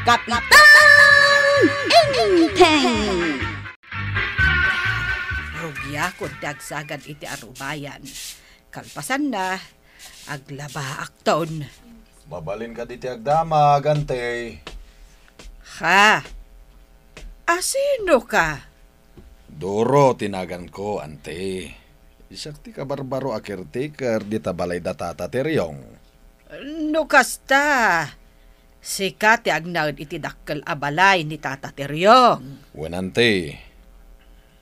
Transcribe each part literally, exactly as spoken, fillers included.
Kapitan Enteng! Rugiakon ti agsagad iti arubayan. Kalpasanna, aglabaakton. Mabalin kadi ti agdamag, Ante? Ha? Asino ka? Duro ti naganko, Ante. Siak ti kabarbaro a caretaker dita balay da Tata Teriong. No kasta, sika ti agnaed iti dakkel a balay ni Tata Teriong. Wen, Ante.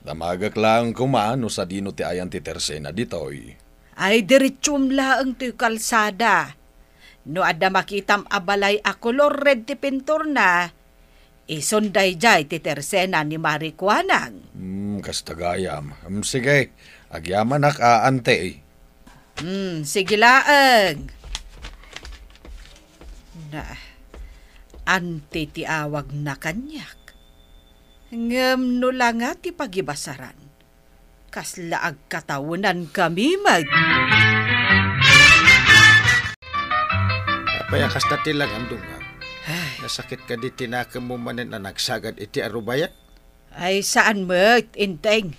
Damagek laeng koma no sadino ti ayan ti tersena ditoy. Ay, diretsom laeng toy kalsada. No adda makitam a balay a kolor red ti pinturna, isun daydiay ti tersena ni Mari Kuanang. Hmm, kasta gayam. Hmm, sige, agyamanak a, Ante. Hmm, sige laeng. Na, Ante ti awagna kaniak. Ngem no la nga ti pagibasaran, kasla agkatawenanka met. Apay a kasta ti langam, Dungag? Ay. Nasakit kadi ti nakemmo manen a nagsagad iti arubayan? Ay, saan met, Enteng.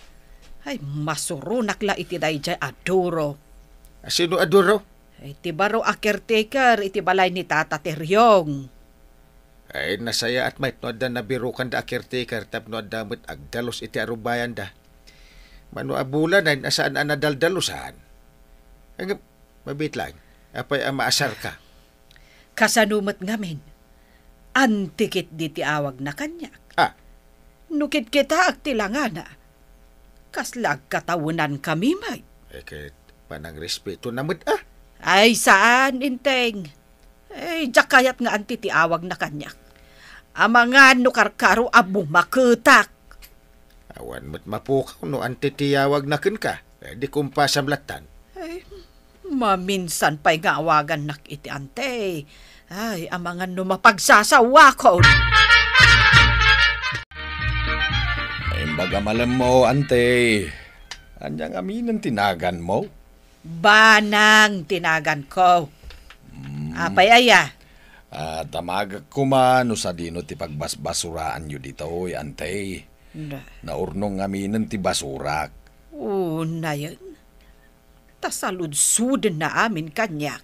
Ay, masuronak la iti daydiay a duro. A, sino a duro? Ay, ti baro a caretaker iti balay ni Tata Teriong. Ay, nasayaat met no adda nabirokanda a caretaker tapno adda met agdalus iti arubayanda. Mano a bulan ay nasaan a nadaldalusan. Ay, nga, mabit lang, apay a maasarka? Kasano met ngamin? Ante ketdi ti awagna kaniak. Ah. No kitkitaek ti langana, kasla agkatawenanka met. Eh, ket panangrespeto na met, ah. Ay, saan, Enteng. Eh, diak kayat nga Ante ti awagna kaniak. Amangan no karkaro a bumaketak. Awan met mapukaw no Ante ti awagna kenka. Eh, di kumpasam lattan. Eh, maminsan pay nga awagannak iti Ante. Ay, amangan no mapagsasawakon. Naimbag a malemmo, Ante. Ania ngamin ti naganmo? Banang ti naganko. Hmm. Apay aya? Ah, damagek koma no sadino ti pagbasbasuraanyo ditoy, Ante. Na. Naurnong ngaminen ti basurak. Unayen. Ta saludsodenna amin kaniak.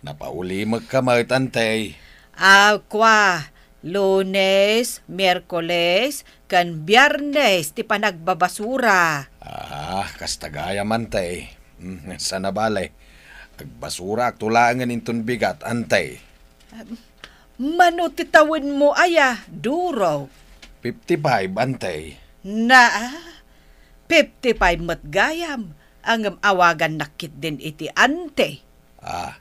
Napaulimekka met, Ante. Ah, kua, Lunes, Miyerkules, ken Biyernes ti panagbabasura. Ah, kasta gayam, Ante. Mm, sana bale. Agbasurakto laengen inton bigat, Ante. Mano ti tawenmo aya, Duro? Fifty-five, Ante. Naa, fifty-five met gayam, ngem awagannak ketdin iti Ante. Ah.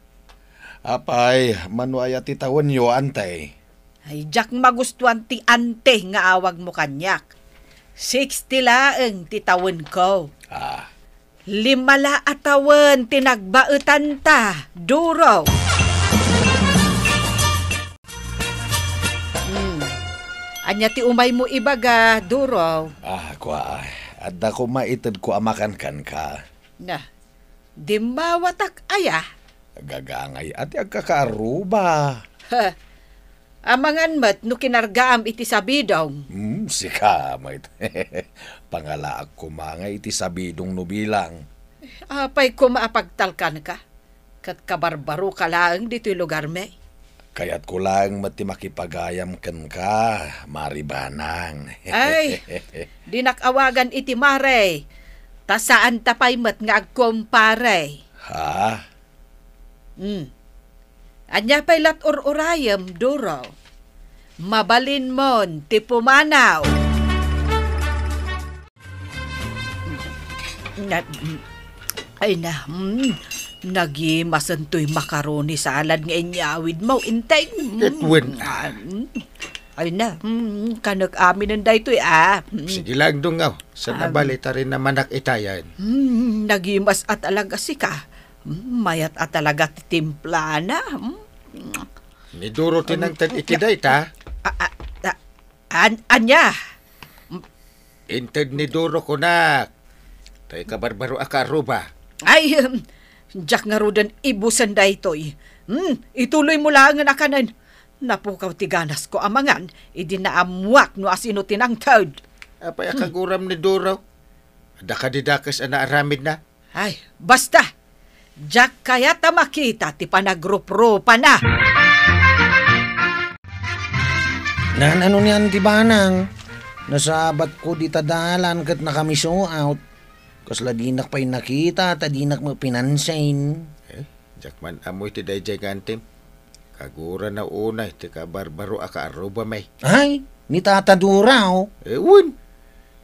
Apay, mano aya ti tawenyo, Ante? Ay, diak magustuan ti Ante nga awagmo kaniak. Sixty laeng ti tawenko. Ah. Lima la a tawen ti nagbaetanta, Duro. Hmm. Ania ti umaymo ibaga, Duro? Ah, kua, adda koma itedko a makan kenka. Na, dimmawatak aya? Gagangay a ti agkakaarruba. Ha, amangan met no kinargaam iti sabidong. Hmm, sika met. Pangalaak koma nga iti sabidong no bilang. Apay koma a pagtalkanka? Ket kabarbaroka laeng ditoy lugarmi. Kayatko laeng met ti makipagayam kenka, Mari Banang. Ay, dinak awagan iti Mare. Ta saanta pay met nga agkumpare. Ha? Hmm. Ania pay lat ur-urayem, Duro? Mabalinmon ti pumanaw. Na, ay na, mm, nagimasen toy macaroni salad nga inyawidmo, Enteng. Mm. Ket wen, ah. Mm. Ay na, mm, kanek aminen daytoy, ah. Mm. Sige lang, Dungaw. Saan a bali, tarin na manak itayan. Mm, nagimas a talaga sika. Mm, mayat a talaga ti timplana. Mm. Ni Duro ti nangted iti dayta? A, a, a, an-, ania? Inted ni Duro kunak. Tay kabarbaro a kaarruba. Ay, em, diak ngaruden ibusen daytoy. Hmm, ituloymo laengen a kanen. Napukaw ti ganasko a mangan idi naammuak no asino ti nangted. Apay a Hmm. kaguram ni Duro? Adda kadi dakes a naaramidna? Ay, basta! Diak kayat a makita ti panagruprupana. Naan-ano ni Auntie Banang? Nasabatko dita dalan ket nakamisuot. Kasla dinak pay nakita ta dinak met pinansin. Eh, diak man ammo iti daydiay nga antim. Kagurana unay ti kabarbaro a kaarrubami. Ay, ni Tata Duro. Eh, wen.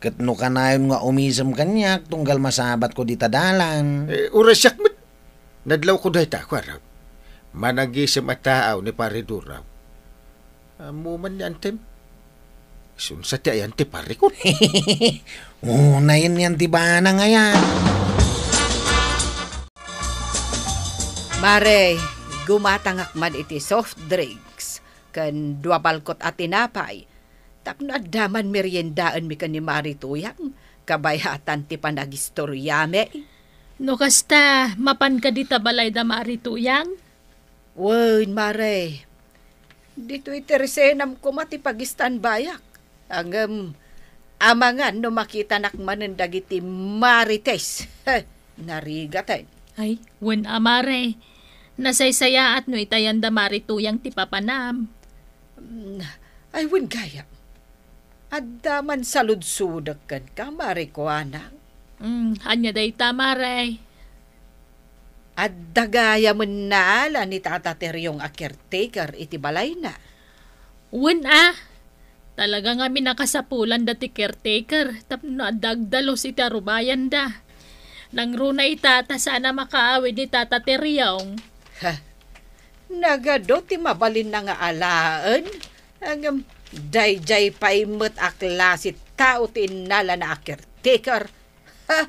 Ket no kanayon nga umisem kaniak tunggal masabatko dita dalan. Eh, uray siak met. Nadlawko dayta, kuarag. Managisem a taaw ni Pari Duro. Ammo man ni antim. Isunsa ti ayan ti parikot? Unayen ni Auntie Banang aya. Mare, gumatangak man iti soft drinks ken dua balkot a tinapay tapno adda man meriendaenmi ken ni Mari Tuyang kabayatan ti panagistoriami. No kasta, mapanka dita balayda, Mari Tuyang? Wen, Mare. Ditoy tersenam koma ti pagistanbayak. Ngem, amangan no makitanak manen dagiti marites. Narigaten. Ay, wen a, Mare. Nasaysayaat no itayanda Mari Tuyang ti papanam. Mm, ay, wen gayam. Adda man saludsodek kenka, Mare Kuana. Mm, ania dayta, Mare? Adda gayamen naala ni Tata Teriong a caretaker iti balayna. Wen a, talaga ngamin a kasapulanda ti caretaker tapno adda agdalus iti arubayanda. Nangruna ita ta saan a makaawid ni Tata Teriong. Ha, nagadu ti mabalinna nga alaen, ngem daydiay pay met a klase tao ti innalana a caretaker. Ha?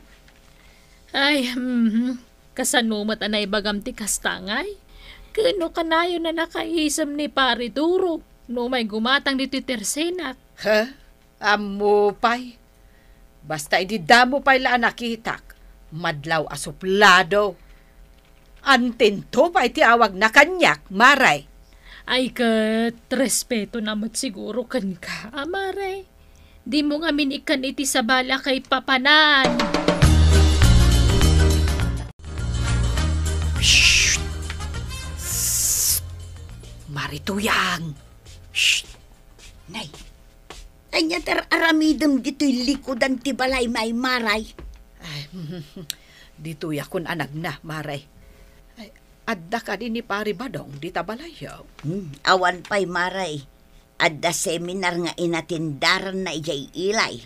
Ay, mhm. Kasano met a naibagam ti kasta ngay? Ken no kanayon a nakaisem ni Pari Duro, no umay gumatang ditoy tersenak. Ha? Ammo pay. Basta idi damo pay la a nakitak, madlaw a suplado. Antinto pay ti awagna kaniak, Mare. Ay ket, respetona met siguro kenka, a, Mare. Dimo ngamin ikkan iti sabali a kaipapanan. Shh! Shh! Mari Tuyang! Shh! Nay, ania ti ar-aramidem ditoy likudan ti balay, Mare? Ay, ditoy a kun-anagna, Mare. Ay, adda kadi ni Pari Badong dita balayyo? Hmm, awan pay, Mare. Adda seminar nga inatendaranna idiay Ilay.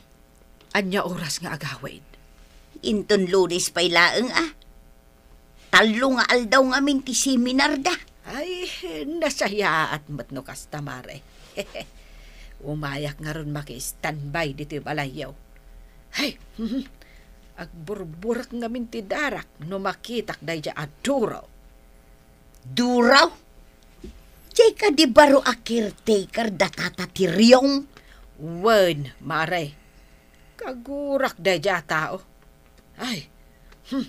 Ania oras nga agawid? Inton Lunes pay laeng, a. Tallo nga aldaw ngamin ti seminarda. Ay, nasayaat met no kasta, Mare. Umayak ngarud maki-standby ditoy balayyo. Ay, agburburek ngamin ti darak no makitak daydiay a Duro. Duro? Diay kadi baro a caretaker da Tata Tiriong? Wen, Mare. Kagurak daydiay a tao. Ay, hmm,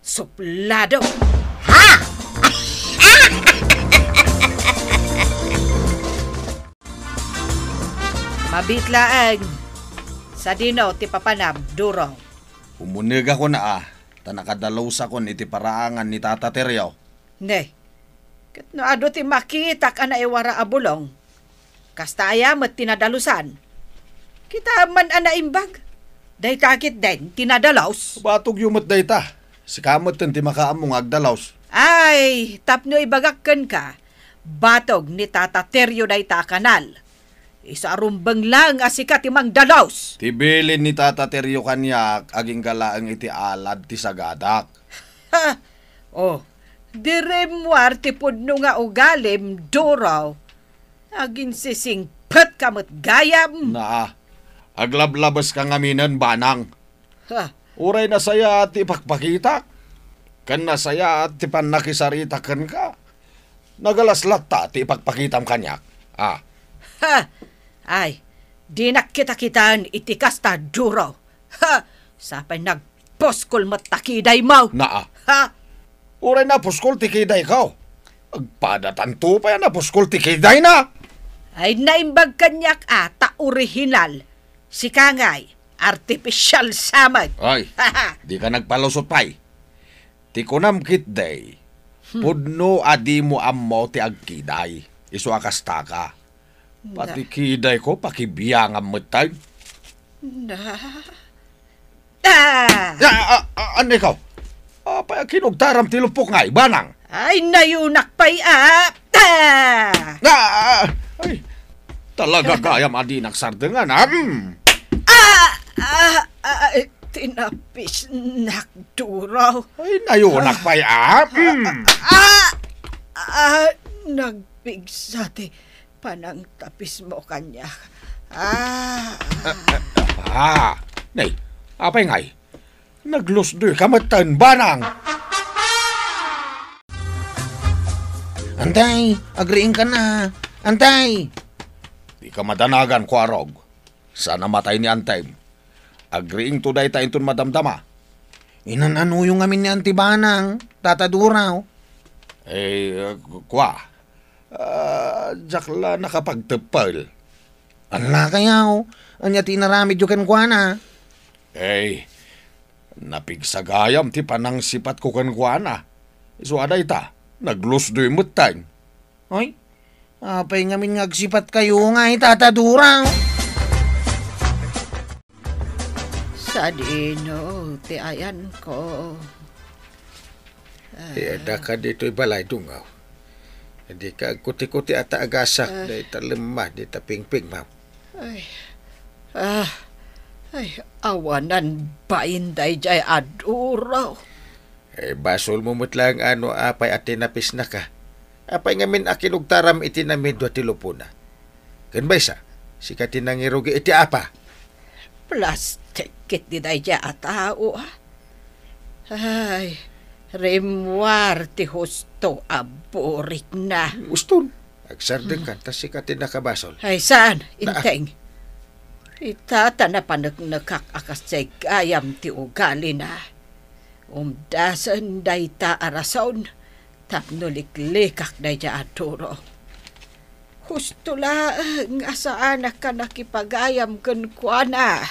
suplado! Ha? Mabiit laeng. Sadino ti papanam, Duro? Umunegakon a, ta nakadalosakon iti paraangan ni Tata Terio. Ne, ket no adu ti makitak a naiwara a bulong, kasta aya met ti nadalusan? Kita man a naimbag, dayta ketdin ti nadalos. Batogyo met dayta. Sika metten ti makaammo nga agdalos. Ay, tapno ibagak kenka, batog ni Tata Terio dayta a kanal. Isu a rumbeng laeng a sika ti mangdalos. Ti bilin ni Tata Terio kaniak, agingga laeng iti alad ti sagadak. Ha! Oh, di rimmuar ti pudno nga ugalim, Duro. Aginsisingpetka met gayam. Naa, aglablabeska ngaminen, Banang. Ha? Uray nasayaat ti ipakpakitak, ken nasayaat ti pannakisaritak kenka, nagalas latta ti ipakpakitam kaniak. Ah. Ha! Ay, dinak kitakitaen iti kasta, Duro. Ha! Sapay nagpuskol met ta kidaymo. Naa. Ha! Uray napuskol ti kidayko. Agpadatanto pay a napuskol ti kidayna. Ay, naimbag kaniak a ta orihinal. Sika ngay, artipisyal sa met. Ay, dika nagpalusot pay. Ti kunam ketdi, Hmm. pudno a dimo ammo ti agkiday. Isu a kastaka. Pati Na- kidayko, pakibiangam metten. Na- Ah! Ah, ah, ah, anay ka? Apay a kinugtaram ti lumpok ngay, banang? Ay, nayunak pay, ah! Ah! Ah, ah, ay, talaga gayam a dinak sardengan, ah, mm. Ah! Ah! Ah! Ay, tinapisnak, Duro. Ay, nayunak pay, ah, mm. Ah! Ah! Nagpigsa ti panangtapismo kaniak. Ah! Ah, ah, ah. Nay, apay ngay? Naglusdoy ka metten, banang. Antay, agriing ka na. Antay! Di ka madanagan, Kuarog. Sa namatay ni Antay. Agriingto dayta inton madamdama. Inan-anuyo ngamin ni Anti Banang, Tata Duraw? Eh, kua, ah, diak la nakapagteppel. Ala kayaw, ania ti inaramidyo kenkuana? Eh, napigsa gayam ti panangsipatko kenkuana. Isu a dayta, naglusdoy metten. Ay, apay ngamin nga agsipat kayo nga itatadura? Sadino ti ayanko? Ah. Ay, adda ka ditoy balay, Dungaw. Di ka agkuti-kuti a ta agasak, Ah. dayta lemma, dita pingping, ma'am. Ay. Ah. Ay, awanan bain dayjay a Duro. Eh, basolmo met laeng a no apay a tinapisnaka. Apay ngamin a kinugtaram iti namidua ti lupona? Ken maysa, sika ti nangirugi iti apa? Plastik ketdi daydiay a tao, ah. Ay, rimmuar ti husto a burikna. Huston, agsardengkan, ta sika ti nakabasol. Ay, saan, Na- Inteng? Ita ta napaneknekak a kasdiay gayam ti ugalina. Umdasen dayta a rason tapno liklikak daydiay a Duro. Husto laeng a saanak a nakipagayam kenkuana.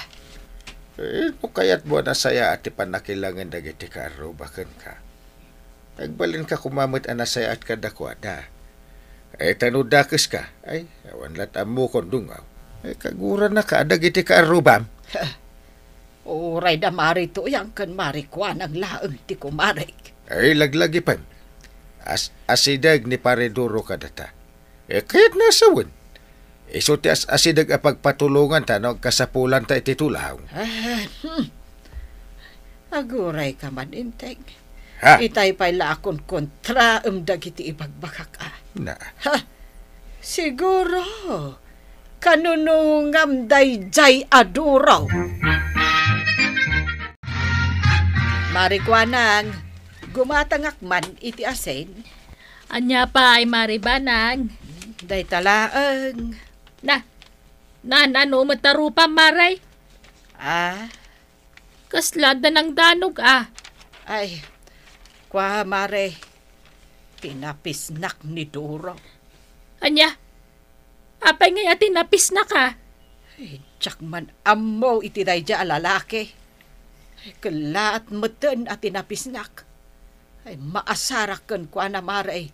Eh, no kayatmo a nasayaat ti pannakilangen dagiti kaarruba kenka, agbalinka koma met a nasayaat kadakuada. Eh, ta no dakeska, ay, awan lat ammokon, Dungaw. Ay, kaguranaka dagiti kaarrubam. Uray da Mari Tuyang ken Mari Kuanang laeng ti kumarek. Ay, laglagipen. As-, asideg ni Pare Duro kadata. Eh, kayatna a sawen. Isu ti as-, asideg a pagpatulonganta no agkasapulanta iti tulaw. Ah, hmm. Agurayka man, Inteng. Ha? Itay pay la a konkontraem dagiti ibagbagak, a. Na. Ha? Siguro, kanunungam daydiay a Duro. Mari Kuanang, gumatangak man iti asin. Ania pay, Mari Banang? Dayta laeng. Na, naan-ano met a rupam, Mari? Ah? Kasla danangdanog, a. Ay, kua, Mari, tinapisnak ni Duro. Ania? Apay ngay a tinapisnak, a? Ay, diak man ammo iti daydiay a lalaki. Ay, kellaat metten a tinapisnak. Ay, maasarak kenkuana, Mari.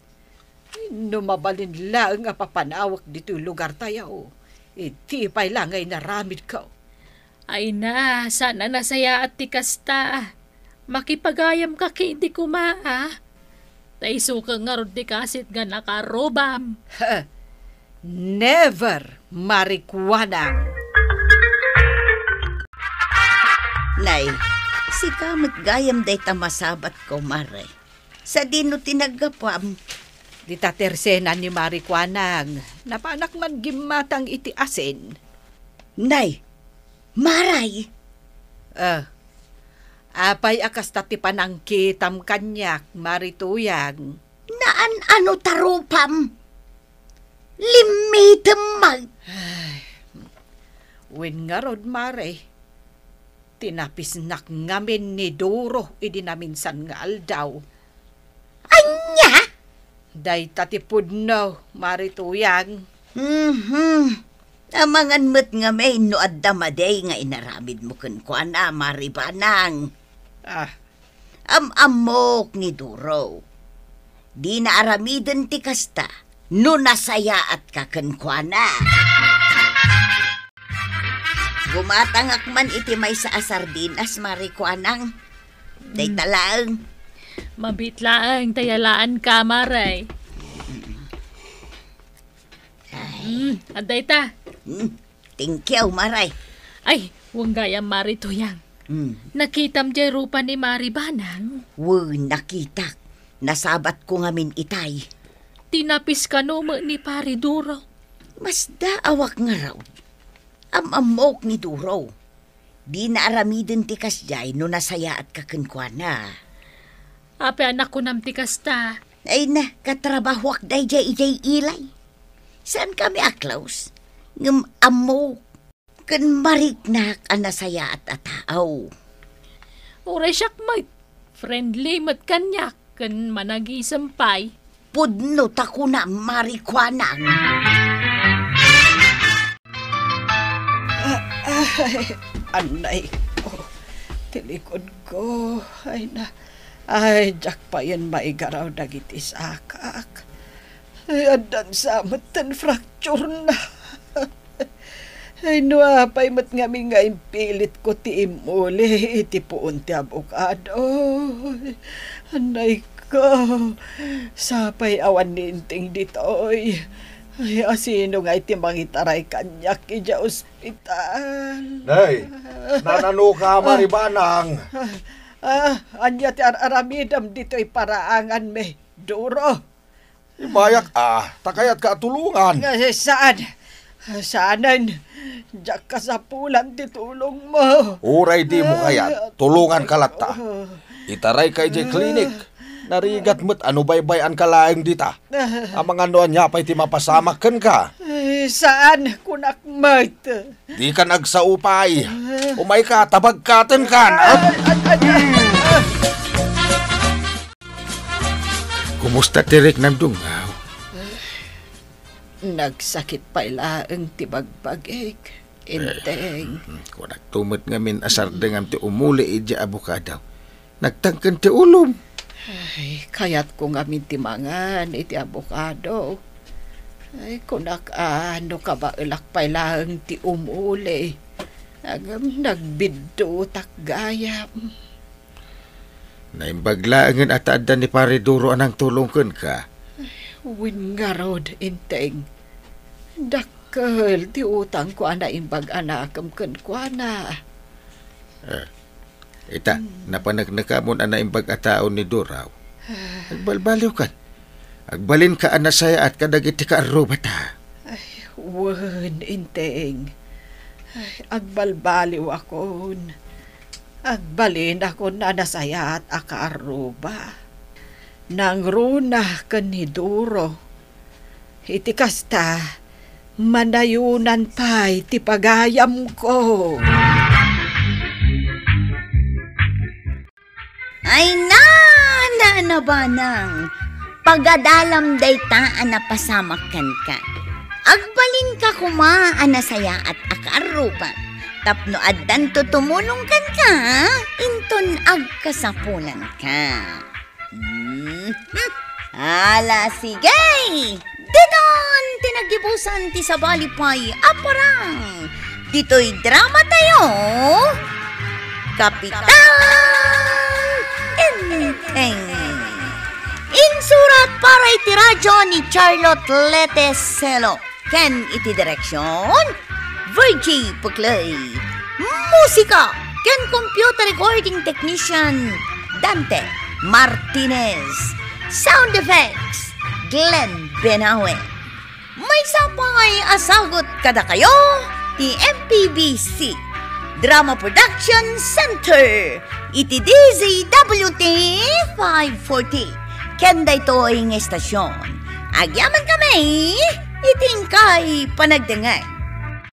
Ay, no mabalin laeng a papanawek ditoy lugartayo, idi pay la nga inaramidko. Ay na, saan a nasayaat ti kasta. Makipagayamka ketdi koma, a. Ta isu ket ngarud ti kasit nga nakarubam. Never, Mari Kuanang. Nay, sika met gayam dayta masabatko, Mari. Sadino ti naggapuam? Dita tersenan ni Mari Kuanang, napanak man gimmatang iti asin. Nay, Mari! Ah, apay a kasta ti panangkitam kaniak, Mari Tuyang? Naan-ano ta rupam? Limmitem man! Ay, wen ngarud, Mari, tinapisnak ngamin ni Duro idi naminsan nga aldaw. Ania? Dayta ti pudno, Mari Tuyang. Mhm. Amangan met ngamin no adda madi nga inaramidmo kenkuana, Mari Banang. Ah. Am-ammok ni Duro. Dina aramiden ti kasta no nasayaatka kenkuana. Gumatangak man iti maysa a sardinas, Mari Kuanang. Dayta Mm. laeng. Mabiit laeng, ta yalaanka, Mari. Ay. Mm, adda ita. Mm, thank you, Mari. Ay, wen gayam, Mari Tuyang. Mm. Nakitam jay rupa ni Mari Banang? Wen, nakitak. Nasabatko ngamin itay. Tinapis kano met ni Pari Duro? Masdaawak ngarud. Am-ammok ni Duro. Dina aramiden ti kasdiay no nasayaatka kenkuana. Apay a nakunam ti kasta? Ay na, katrabahoak daydiay idiay ilay. Saankami a close, ngem ammok ken mariknak a nasayaat a tao. Uray siak met, friendly met kaniak ken managisem pay. Pudno ta kuna, Mari Kuanang. Ah, ay, anay ko. Ti likod ko. Ay na. Ay, diak payen maigaraw dagiti sakak. Ay, addan sa met ten fracture na. Ay, no apay met ngamin nga impilitko ti immuli iti puon ti abokado. Anay ko, sapay awan ni Inting ditoy. Ay, asino ngay ti mangitaray kaniak idiay ospital? Nay, nanano ka, Ah. Mari Banang? Ah, ah, ania ti ar-aramidem ditoy paraanganmi, Duro? Ibayak a, ta kayatka a tulongan. Nga, saan? Saanen. Diak kasapulan ti tulongmo. Uray dimo kayat, tulonganka latta. Itarayka idiay klinik. Narigat met a no baybay-anka laeng dita. Amangan no ania pay ti mapasamak kenka. Ay, saan, kunak met. Dikan agsao pay. Umayka, ta bagkatenkan. Ay, ay, ay, ay, ay. Kumusta ti riknam, Dungaw? Nagsakit pay laeng ti bagbagik, Inteng. Eh, mm, kunakto met ngamin a sardengam ti umuli idiay abokado. Nagtangken ti ulom. Ay, kayatko ngamin ti mangan iti abokado. Ay, kunak a no kabaelak pay laeng ti umuli. Ngem nagbiddutak gayam. Naimbag laengen a ta adda ni Pare Duro a nangtulong kenka. Ay, wen ngarud, Inteng. Dakkel ti utangko a naimbag a nakem kenkuana. Eh, ita, Hmm. napaneknekamon a naimbag a tao ni Duro. Ah. Agbalbaliwkan. Agbalinka a nasayaat kadagiti kaarrubata. Ay, wen, Inteng. Ay, agbalbaliwakon. Agbalinakon a nasayaat a kaarruba. Nangruna ken ni Duro. Iti kasta, manayonan pay ti pagayamko. Ay na, Nana Banang, pagadalam dayta a napasamak kenka. Agbalinka koma a nasayaat a kaarruba tapno addanto tumulong kenka, inton agkasapulanka. Hmm. Ala, sige! Ditan ti naggibusan ti sabali pay a parang. Ditoy drama tayo, Kapitan Enteng. Insurat para iti radyo ni Charlotte Lete Selo. Ken iti direksyon, Virgie Puclay. Musika ken computer recording technician, Dante Martinez. Sound effects, Glenn Benawe. Maysa pay a sagut kadakayo ti M P B C Drama Production Center iti D Z W T five forty. Ken daytoy nga estasyon, agyamankami iti inkay panagdengngeg.